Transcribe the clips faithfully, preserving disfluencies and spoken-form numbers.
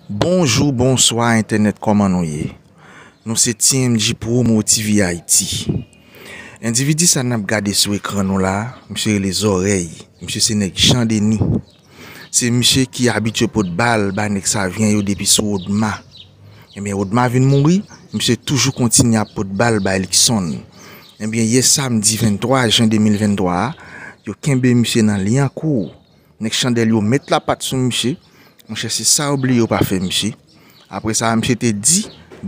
Bonjou, bonswa entènèt, kòman nou ye? Nou se T M G Promo T V Haiti. Endividi sa n ap gade sou ekran nou la, misye rele Zòrèy. Misye se nèg Jan Deni. Se misye ki abitye pot bal bay nèg Savyen yo depi sou Odma. Ebyen, Odma vin mouri, misye toujou kontinye ap pot bal bay Luckson. Ebyen, yè samdi venntwa jen de mil venntwa a, yo kenbe misye nan Lyankou. Nèg Chandèl yo met lapat sou misye. Monchè, se sa yo bliye yo pa fè misye. Apre sa, misye te di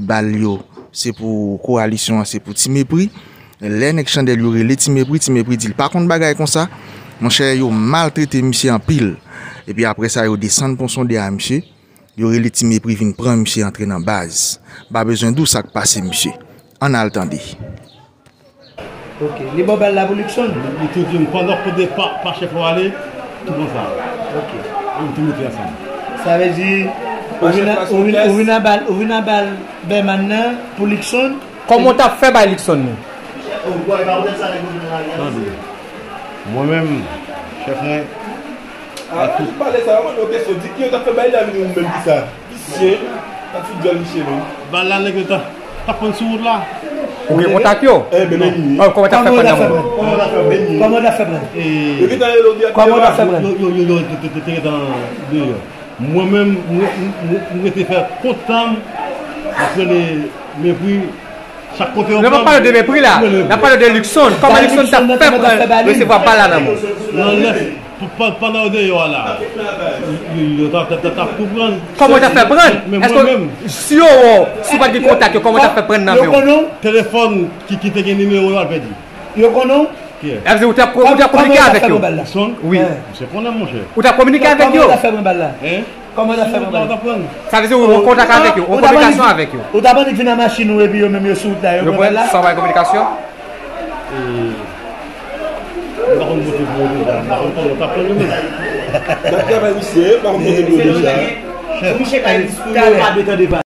bal yo, se pou kowalisyon an, se pou Ti Mepri. Lè nèg Chandèl yo rele Ti Mepri, Ti Mepri di l pa konn bagay konsa. Monchè, yo maltrete misye anpil. Epi apre sa, yo desann pon sonde a misye. Yo rele Ti Mepri vin pran misye antre nan baz. M pa bezwen di w sa k pase misye. Ann al tande. Ok. Li ba w bal la pou Luckson? Li tou di m, pandan w kote pa, pa chèf ou ale, tou pran sa. Ok. An tou moute ansanm. Sa vle di, ou vin a, ou vin, ou vin a bal, ou vin a bal Bèman nan pou Luckson? Kòman w t ap fè bay Luckson li? Tande. Mwen menm, chèf mwen, a tout. Pale sa, mwen, yo kesyon, di ki yo t ap fè bay la vini ou menm ki sa. Visye, t ap fout dyòl visye menm. Bal la nèg yo t ap pran sou wout la. Ou gen kontak yo? Enben, men li. Kòman w t ap fè pran nan men? Kòman w t ap fè pran? Yo gentan rele w direkteman. Kòman w t ap fè pran? Yo, yo, yo, yo te, te, te, te gentan deyò. Mwen menm, mwen, mwen, mwen rete fè kont tan m, m ap rele Mepri, chak kote yo pran m. Nou pa pale de Mepri la, n ap pale de Luckson. Kòman Luckson t ap fè pran resevwa bal la nan men w? Nan lè, pandan yo deyò a la, yo, yo, yo t ap, t ap, t ap tou pran. Kòman w t ap fè pran? Èske si yo wè w, si w pa t gen kontak yo, kòman w t ap fè pran nan men w? Telefòn ki, ki te gen nimewo yo al pèdi. Yo konnen w? Kiyès? Sa vle di ou t ap, ou t ap kominike avèk yo? Wi. Misye konnen m, monchè. Ou t ap kominike avèk yo? Kòman w t ap fè pran bal la? Hein? Kòman w t ap fè pran bal la? Sa vle di ou an kontak avèk yo, ou an kominikasyon avèk yo? Ou t ap annik vin nan machin ou epi yo menm yo sou wout la, yo pran bal la? Yo pran san bay kominikasyon? Mwen pa konn kote pou yo deja, mwen pa konn kòman yo t ap pran yo menm. N ap travay misye, mwen pa konn kote pou yo deja. Chèf, misye bay diskou yo pa dwe tande bal.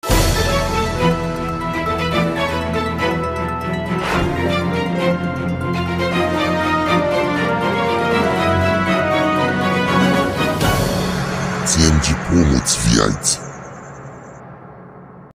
T M G Promo T V Haiti.